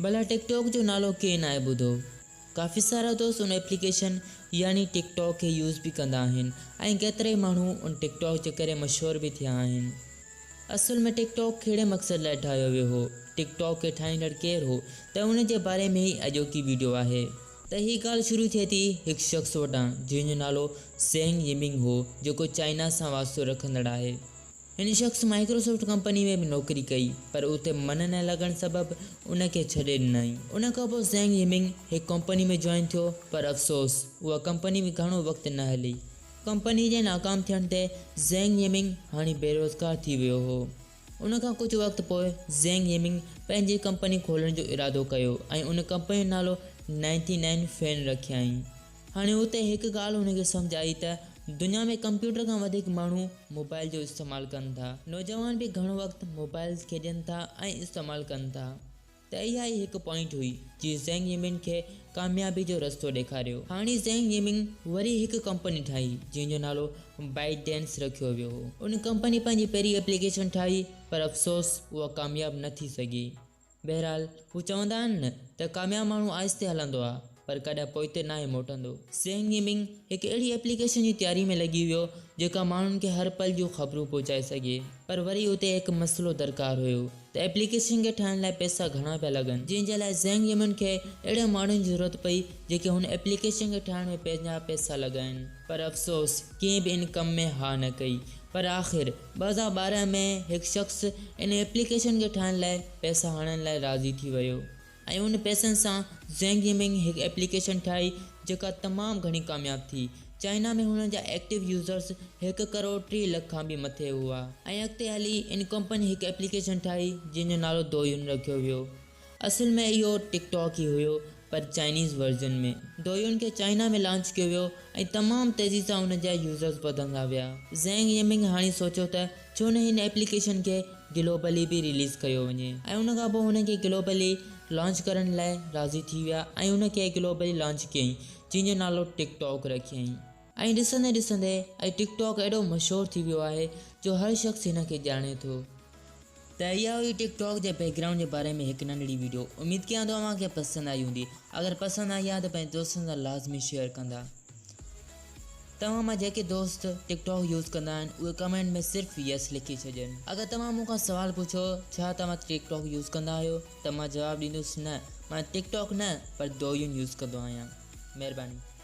ڀلا ٽڪ ٽاڪ جو نالو ڪنهن ناهي ٻڌو؟ ڪافي سارا دوست ان ايپليڪيشن يعني ٽڪ ٽاڪ کي يوز به ڪندا آهن ۽ ڪيترائي ماڻهو ان ٽڪ ٽاڪ جي ڪري مشهور به ٿيا آهن. اصل ۾ ٽڪ ٽاڪ ڪهڙي مقصد لاء ٺاهيو ويو هو، ٽڪ ٽاڪ کي ٺاهيندڙ ڪير هو ته ان جي باري ۾ هي اڄوڪي ويڊيو آهي. ته هي ڳالهه شروع ٿئي ٿي هڪ شخص وٽان جنهن جو نالو زينگ يمنگ هو جيڪو چائنا سان واسطو رکندڙ آهي. هن شخص مائڪروسافٽ ڪمپني ۾ به نوڪري ڪئي پر اتي من نه لڳڻ سبب ان کي ڇڏي ڏنائين. ان کان پوء زينگ يمنگ هڪ ڪمپني ۾ جوائن ٿيو پر افسوس اها ڪمپني به گهڻو وقت نه هلي. ڪمپني جي ناڪام ٿيڻ تي زينگ يمنگ هاڻي بيروزگار ٿي ويو هو. ان کان ڪجهه وقت پوء زينگ يمنگ پنهنجي ڪمپني کولڻ جو ارادو ڪيو ۽ ان ڪمپني جو نالو نائنٽي نائن فين رکيائين. هاڻي اتي هڪ ڳالهه هن کي سمجهه آئي ته دنيا ۾ ڪمپيوٽر کان وڌيڪ ماڻهو موبائل جو استعمال ڪن ٿا. نوجوان به گهڻو وقت موبائل کي ڏين ٿا ۽ استعمال ڪن ٿا. ته اها ئي هڪ پوائنٽ هئي جنهن زينگ يمنگ کي ڪاميابي جو رستو ڏيکاريو. هاڻي زينگ يمنگ وري هڪ ڪمپني ٺاهي جنهن جو نالو بائيٽ ڊينس رکيو ويو هو. ان ڪمپني پنهنجي پهرين ايپليڪيشن ٺاهي پر افسوس اها ڪامياب نه ٿي سگهي. بهرحال هو چوندا آهن نه ته ڪامياب ماڻهو آهستي هلندو آهي پر ڪڏهن پوئتي ناهي موٽندو. زينگ يمنگ هڪ اهڙي ايپليڪيشن جي تياري ۾ لڳي ويو جيڪا ماڻهن کي هر پل جون خبرون پهچائي سگهي پر وري اتي هڪ مسئلو درڪار هيو ته ايپليڪيشن کي ٺاهڻ لاء پئسا گهڻا پيا لڳن جنهن جي لاء زينگ يمنگ کي اهڙن ماڻهن جي ضرورت پئي جيڪي هن ايپليڪيشن کي ٺاهڻ ۾ پنهنجا پئسا لڳائين پر افسوس ڪنهن به ان ڪم ۾ ها نه ڪئي پر آخر 2012 ۾ هڪ شخص ان ايپليڪيشن کي ٺاهڻ لاء پئسا هڻڻ لاء راضي ٿي ويو ۽ ان پئسن سان زينگ يمنگ هڪ ايپليڪيشن ٺاهي جيڪا تمام گهڻي ڪامياب ٿي. چائنا ۾ هن جا ايڪٽو يوزرز هڪ ڪروڙ 30 لک کان به مٿي هئا ۽ اڳتي هلي ان ڪمپني هڪ ايپليڪيشن ٺاهي جنهن جو نالو دويون رکيو ويو. اصل ۾ اهو ٽڪ ٽاڪ ئي هيو پر چائنيز ورجن ۾. دويون کي چائنا ۾ لانچ ڪيو ويو ۽ تمام تيزي سان ان جا يوزرز وڌندا ويا. زينگ يمنگ هاڻي سوچيو ته ڇو نه هن ايپليڪيشن کي گلوبلي به رليز ڪيو وڃي ۽ ان کان پوء هن کي گلوبلي لانچ ڪرڻ لاء راضي ٿي ويا ۽ ان کي گلوبلي لانچ ڪيائين جنهن جو نالو ٽڪ ٽاڪ رکيائين. ۽ ڏسندي ڏسندي اڄ ٽڪ ٽاڪ ايڏو مشهور ٿي ويو آهي جو هر شخص هن کي ڄاڻي ٿو. ته اها هئي ٽڪ ٽاڪ جي بيڪ گرائونڊ جي باري ۾ هڪ ننڍڙي ويڊيو اميد ڪيان ٿو اوهان کي پسند آئي هوندي اگر پسند آئي آهي ته پنهنجي دوستن سان لازمي شيئر ڪندا. توهان مان جيڪي دوست ٽڪ ٽاڪ يوز ڪندا آهن اهي ڪمينٽ ۾ صرف يس لکي ڇڏين. اگر توهان مون کان سوال پڇو ڇا توهان ٽڪ ٽاڪ يوز ڪندا آهيو ته مان جواب ڏيندس نه مان ٽڪ ٽاڪ نه پر دويون يوز ڪندو آهيان. مهرباني.